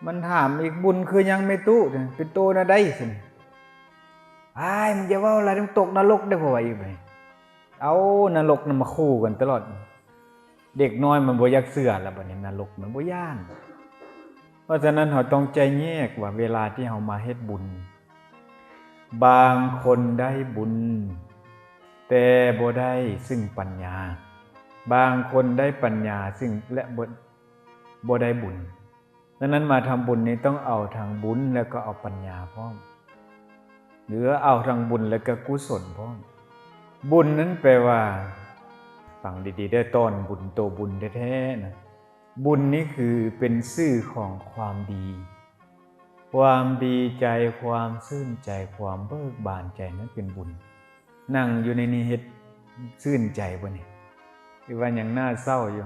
ມັນຖາມອີກ ບຸນຄືຫຍັງແມ່ຕູ້? ເປັນໂຕແນວໃດຊັ້ນ? ອ້າຍ ມຶງຢ່າເວົ້າຫຼາຍ ມຶງຕົກນະລົກເດີ້ ເຂົາວ່າອີກ. ເອົານະລົກນຳມາຂູ່ກັນຕະຫຼອດ. ເດັກນ້ອຍມັນບໍ່ຢາກເຊື່ອແລ້ວ ບັດນີ້ນະລົກມັນບໍ່ຢ້ານ. ເພາະສະນັ້ນເຮົາຕ້ອງແຈກແຍກວ່າ ເວລາທີ່ເຮົາມາເຮັດບຸນ ບາງຄົນໄດ້ບຸນ ແຕ່ບໍ່ໄດ້ຊຶ່ງປັນຍາ, ບາງຄົນໄດ້ປັນຍາ ຊຶ່ງ ແລະ ບໍ່ ບໍ່ໄດ້ບຸນ. ສະນັ້ນມາທຳບຸນນີ້ຕ້ອງເອົາທັງບຸນ ແລ້ວກໍເອົາປັນຍາພ້ອມ ຫຼືວ່າເອົາທັງບຸນ ແລ້ວກໍກຸສົນພ້ອມ. ບຸນນັ້ນແປວ່າ ຟັງດີໆເດີ້ ຕອນບຸນ ໂຕບຸນແທ້ໆນະ. ບຸນນີ້ຄືເປັນຊື່ຂອງຄວາມດີ, ຄວາມດີໃຈ, ຄວາມຊື່ນໃຈ, ຄວາມເບີກບານໃຈ ນັ້ນເປັນບຸນ. ນັ່ງຢູ່ໃນນີ້ເຮັດຊື່ນໃຈບໍ່ນີ້? ຫຼືວ່າຍັງໜ້າເສົ້າຢູ່?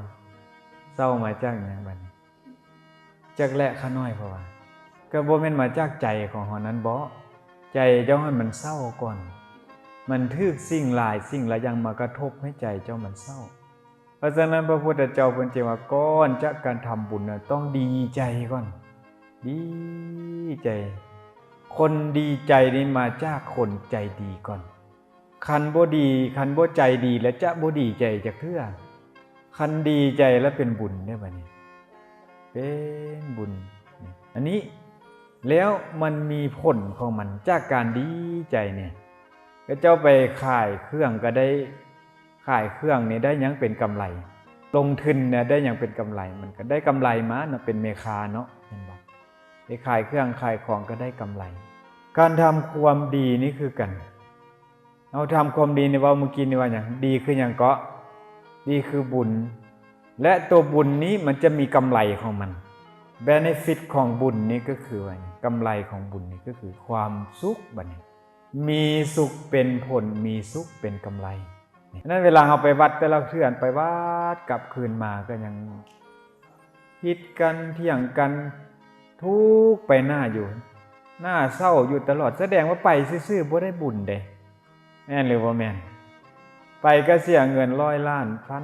ເສົ້າມາຈາກຫຍັງບັດນີ້? ຈັກແຫຼະຂ້ານ້ອຍ ເພາະວ່າ ກໍບໍ່ແມ່ນມາຈາກໃຈຂອງເຮົານັ້ນບໍ? ໃຈເຈົ້າຫັ້ນມັນເສົ້າກ່ອນ, ມັນຖືກສິ່ງຫຼາຍສິ່ງຫຼາຍຢ່າງມາກະທົບໃຫ້ໃຈເຈົ້າມັນເສົ້າ. ເພາະສະນັ້ນ ພະພຸດທະເຈົ້າເພິ່ນຈຶ່ງວ່າ ກ່ອນຈະການທຳບຸນນະ ຕ້ອງດີໃຈກ່ອນ, ດີໃຈ. ຄົນດີໃຈນີ້ມາຈາກຄົນໃຈດີກ່ອນ. ຄັນບໍ່ດີ, ຄັນບໍ່ໃຈດີແລ້ວຈະບໍ່ດີໃຈຈັກເທື່ອ. ຄັນດີໃຈແລ້ວເປັນບຸນເດ້ບັດນີ້, ເປັນບຸນ. ອັນນີ້ ແລ້ວມັນມີຜົນຂອງມັນ ຈາກການດີໃຈນີ້. ເຂົາເຈົ້າໄປຂາຍເຄື່ອງກໍໄດ້, ຂາຍເຄື່ອງນີ້ໄດ້ຫຍັງເປັນກຳໄລ? ລົງທຶນນະໄດ້ຫຍັງເປັນກຳໄລ? ມັນກໍໄດ້ກຳໄລມາເນາະ, ເປັນແມ່ຄ້າເນາະ, ແມ່ນບໍ່? ໄປຂາຍເຄື່ອງຂາຍຂອງກໍໄດ້ກຳໄລ. ການທຳຄວາມດີນີ້ຄືກັນ. ເຮົາທຳຄວາມດີນີ້ ເວົ້າມື້ກີ້ນີ້ວ່າຫຍັງ? ດີຄືຫຍັງເກາະ? ດີຄືບຸນ. ແລະ ຕົວບຸນນີ້ມັນຈະມີກຳໄລຂອງມັນ. benefit ຂອງບຸນນີ້ກໍຄືວ່າຫຍັງ? ກຳໄລຂອງບຸນນີ້ກໍຄືຄວາມສຸກ. ບັດນີ້ ມີສຸກເປັນຜົນ, ມີສຸກເປັນກຳໄລ. ນັ້ນເວລາເຮົາໄປວັດແຕ່ລະເທື່ອ ໄປວັດກັບຄືນມາກໍຍັງຜິດກັນ, ຖຽງກັນ, ທຸກໄປໜ້າຢູ່, ໜ້າເສົ້າຢູ່ຕະຫຼອດ, ສະແດງວ່າໄປຊື່ໆບໍ່ໄດ້ບຸນເດ້. ແມ່ນຫຼືບໍ່ແມ່ນ? ໄປກໍເສຍເງິນຮ້ອຍລ້ານ, ພັນ